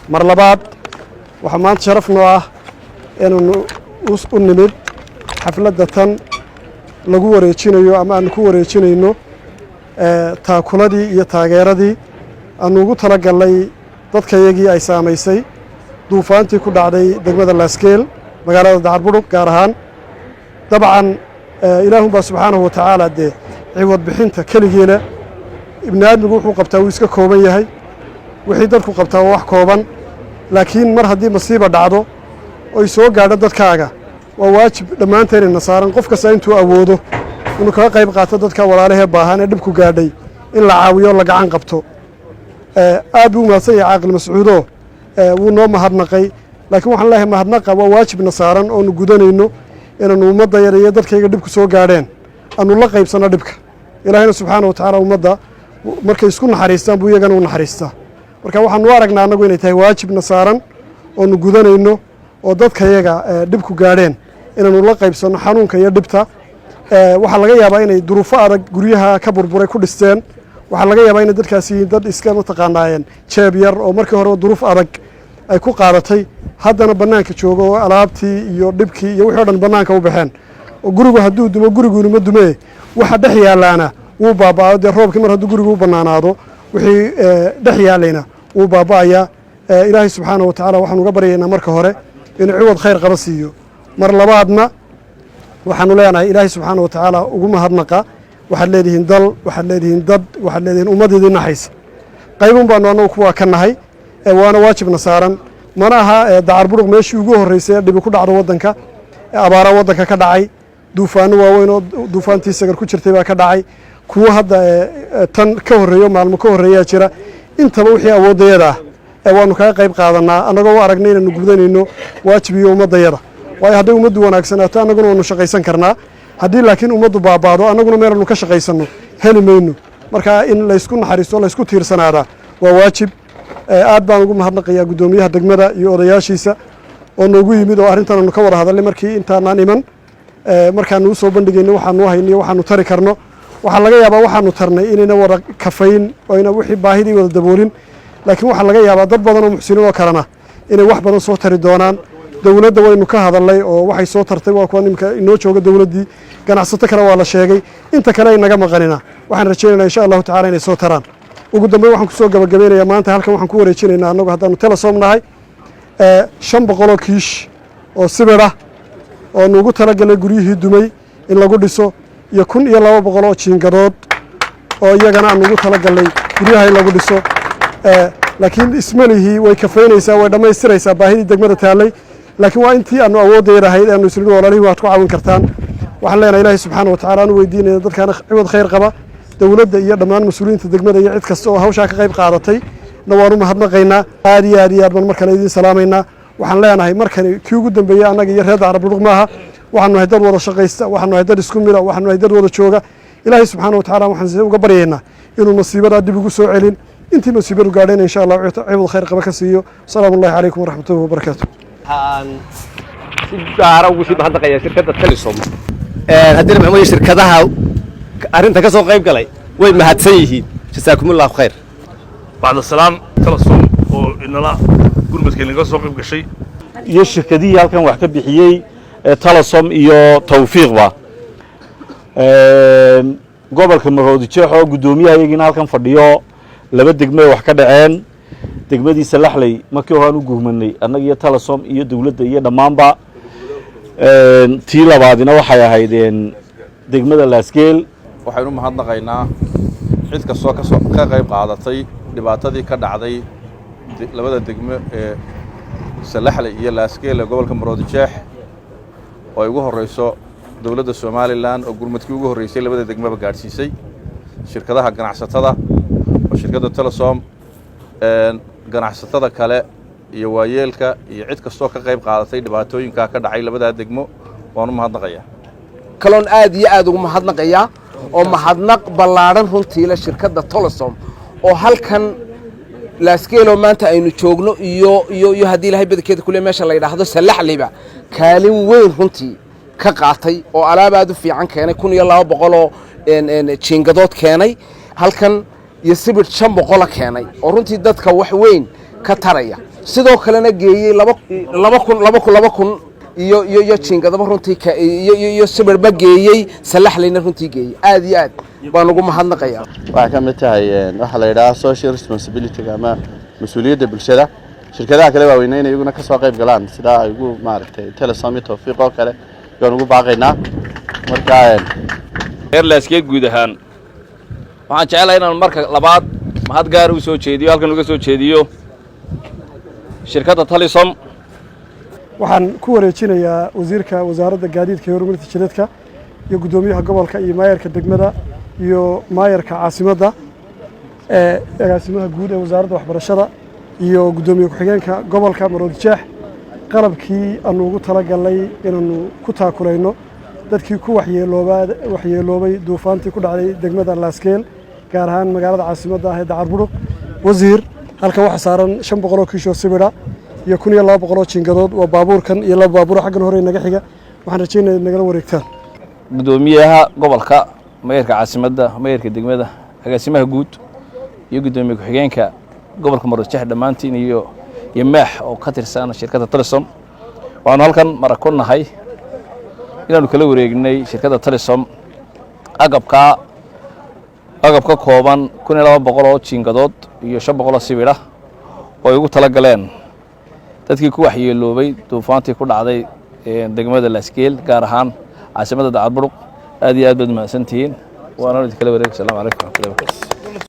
Mar labaad, waxaa maanta sharaf noo ah inaanu u nimid xafladda tan lagu wareejinayo ama aanu ku wareejinayno taakuladii iyo taageeradii aanu ugu tala gallay dadkayagii ay saamaysay duufaantii ku dhacday degmada Laasgeel, magaalada Dacarbudhuq gaar ahaan. Dabcan, Ilaahunbaa subxaanahu wa tacaala dee ciwad bixinta keligiina. Ibni aadmigu wuxuu qabtaa wuu iska kooban yahay, wixii dadku qabtaa waa wax kooban, laakiin mar haddii masiiba dhacdo oy soo gaadho dadkaaga, waa waajib dhammaanteen ina saaran qof kasta intuu awoodo inuu kaga qayb qaato dadka walaalahee baahan ee dhibku gaadhay, in la caawiyo, la gacan qabto. Aad buu umahadsan yahay Caaqil Mascuudo, wuu noo mahadnaqay, laakiin waxaan leeyahay mahadnaqa waa waajibna saaran oonu gudanayno, inaanu ummadda yar iyo dadkayga dhibku soo gaadheen aanu la qaybsanno dhibka. Ilaahayna subxaana wa tacaala ummadda markay isku naxariistaan buu iyagana u naxariistaa. Marka waxaanu u aragnaa annagu inay tahay waajibna saaran oonu gudanayno oo dadkayaga dhibku gaadheen inaanu la qaybsanno xanuunka iyo dhibta. Waxaa laga yaabaa inay duruufo adag guryaha ka burburay ku dhisteen. Waxaa laga yaabaa inay dadkaasi yihiin dad iska mataqaanaayeen jeeb yar oo markii horeba duruuf adag ay ku qaadatay, haddana bannaanka joogo oo alaabtii iyo dhibkii iyo wixii o dhan bannaanka u baxeen. Oo gurigu hadduu dumo, guriguuna ma dumee, waxa dhex yaallaana wuu baaba'ayo. Dee roobkii mar hadduu gurigu u bannaanaado, wixii dhex yaallayna wuu baaba'ayaa. Ilaahay subxaana wa tacaala waxaan uga baryaynaa marka hore inuu ciwad khayr qaba siiyo. Mar labaadna waxaanu leenahay Ilaahay subxaana wa tacaala ugu mahadnaqa. Waxaad leedihiin dal, waxaad leedihiin dad, waxaad leedihiin ummad idin naxaysa. Qaybun baanu annagu kuwaa ka nahay, waana waajibna saaran. Mana aha Dacarburuq meeshii ugu horreysay ee dhibi ku dhacdo waddanka. Abaara waddanka ka dhacay, duufaano waaweyn oo duufaantii Sagar ku jirtay baa ka dhacay, kuwo hadda tan ka horreeyo maalmo ka horreeyaa jira. Intaba wixii awooddayada ah waanu kaga qayb qaadanaa, annagoo u aragnay inaanu gudanayno waajib iyo ummaddayada. Waayo, hadday ummaddu wanaagsanaato, annaguna waanu shaqaysan karnaa. Haddii laakiin ummaddu baaba'do, annaguna meelaanu ka shaqaysanno heli mayno. Marka in laysku naxariisto, laysku tiirsanaadaa waa waajib. Aad baan ugu mahadnaqayaa guddoomiyaha degmada iyo odayaashiisa oo noogu yimid oo arrintan aanu ka wada hadalnay. Markii intaanaan iman, markaanu usoo bandhigayno waxaanu hayno, waxaanu tari karno, waxaa laga yaabaa waxaanu tarnay inayna wada kafayn oo ayna wixii baahidii wada daboolin, laakiin waxaa laga yaabaa dad badan oo muxsiniin oo kalena inay wax badan soo tari doonaan. Dowladda waynu ka hadalnay oo waxay soo tartay waa kuwa imika inoo jooga dowladdii. Ganacsato kale waa la sheegay, inta kale ay naga maqanina waxaan rajaynaynaa insha Allahu tacala inay soo taraan. Ugu dambeyn, waxaan kusoo gabagabeynayaa, maanta halkan waxaan ku wareejinaynaa annagu haddaanu Telesom nahay 500 kiish oo sibir ah oo nuugu talagalay guryihii dumay in lagu dhiso, iyo 1200 oo jiingadood oo iyagana aan ugu talagalnay guryaha in lagu dhiso. Laakiin ismalihii way kafaynaysaa, way dhammaystiraysaa baahidii degmada taallay, laakiin waa intii aanu awoodayda ahayd aanu isnidhi walaalihii waad ku caawin kartaan. Waxaan leenahay Ilaahay subxaana wa tacala aanu weydiinaya dadkaana ciwad khayr qaba. Dowladda iyo dhammaan mas-uuliyiinta degmada iyo cid kasta oo hawshaa ka qayb qaadatay na waanu mahadnaqaynaa. Aad iyo aad iyo aad baan mar kale idiin salaamaynaa. Waxaan leenahay markani kii ugu dambeeyey annaga iyo reer Dacarbudhuq maaha. Waxaanu nahay dad wada shaqaysta, waxaanu nahay dad isku mida, waxaanu nahay dad wada jooga. Ilaahay subxaana wa tacala waxaan uga baryaynaa inuu masiibadaa dib ugu soo celin, intii masiibadu gaadhayna insha Allah ciwad khayr qaba ka siiyo. Asalaamu ullahi calaykum waraxmatullahi wabarakaatu. Waxaan si gaara ugu sii mahadnaqayaa shirkadda Telesom. Haddii maxamuud shirkadaha arrinta ka soo qayb galay way mahadsan yihiin. Jasaakumullahu khayr. Bacda salaam, Telesom oo inala gurmadka inaga soo qayb gashay iyo shirkadihii halkan wax ka bixiyey, Telesom iyo Tawfiiqba, gobolka Maroodi Jeex oo guddoomiyaha iyagiina halkan fadhiyo, laba degmay wax ka dhaceen. Degmadii Salaxley markii horaan u gurmanay annaga iyo Telesom iyo dowladda iyo dhammaanba. Tii labaadina waxay ahayd degmada Laasgeel. Waxaynu mahadnaqaynaa cid kastoo kasoo ka qayb qaadatay dhibaatadii ka dhacday labada degmo ee Salaxley iyo Laasgeel ee gobolka Maroodi Jeex, oo ay ugu horreyso dowladda Somaliland oo gurmadkii ugu horreysay labada degmaba gaadhsiisay, shirkadaha ganacsatada oo shirkadda Telesom, ganacsatada kale iyo waayeelka iyo cid kastoo ka qayb qaadatay dhibaatooyinkaa ka dhacay labadaa degmo waan u mahadnaqayaa. Kaloon aad iyo aad ugu mahadnaqayaa oo mahadnaq ballaadhan runtii le shirkadda Telesom oo halkan Laasgeeloo maanta aynu joogno iyo haddii Ilahay badankeeda kule meesha la yidhaahdo Salaxliba kaalin weyn runtii ka qaatay oo alaab aad u fiican keenay, 1200oo jiingadood keenay halkan iyo sibidh 500 keenay oo runtii dadka wax weyn ka taraya. Sidoo kalena geeyey 2000, 2000, 2000 iyo jiingadaba runtii iyo sibirba geeyey, Salaxleyna runtii geeyey. Aad iyo aad baan ugu mahadnaqayaa. Waxay ka mid tahay waxaa la yidhaha social responsibility ama mas-uuliyadda bulshada. Shirkadaha kale waaweynaa inay iyaguna kasoo qayb galaan, sidaa ay ugu maaragtay Telesom iyo Tawfiiq oo kale yaan ugu baaqaynaa. Marka Reer Laaskeel guud ahaan waxaan jecelahay inaan marka labaad mahad gaar u soo jeediyo, halkan uga soo jeediyo shirkadda Telesom. Waxaan ku wareejinayaa wasiirka Wasaaradda Gaadiidka iyo Horumarinta Jidadka iyo guddoomiyaha gobolka iyo maayarka degmada iyo maayarka caasimadda, agaasimaha guud ee Wasaaradda Waxbarashada iyo guddoomiye ku-xigeenka gobolka Maroodijeex qalabkii aanu ugu talagalnay inaanu ku taakulayno dadkii ku waxyeeloobay duufaantii ku dhacday degmada Laaskeel, gaar ahaan magaalada caasimadda ah ee Dacarburuq. Wasiir, halkan waxaa saaran 500 oo kiishoo sibidha iyo 1200 oo jiingadood. Waa baabuurkan iyo laba baabuur xaggan hore naga xiga. Waxaan rajaynaya nagala wareegtaan. Guddoomiyaha gobolka, maayarka caasimadda, maayarka degmada, agaasimaha guud iyo guddoomiye ku-xigeenka gobolka Maroodijeex dhammaantiin iyo Maax oo ka tirsan shirkadda Telesom, waxaanu halkan mara ku nahay inaanu kala wareegnay shirkadda Telesom agabkaa, agab ka kooban 1200 oo jiingadood iyo 500 oo sibidha oo ay ugu tala galeen dadkii ku waxyeeloobay duufaantii ku dhacday degmada Laaskeel, gaar ahaan caasimadda Dacarburuq. Aad iyo aad baad mahadsantihiin, waana idinkala wareeg. Assalamu calaykum waraxmatullahi wabarakatu.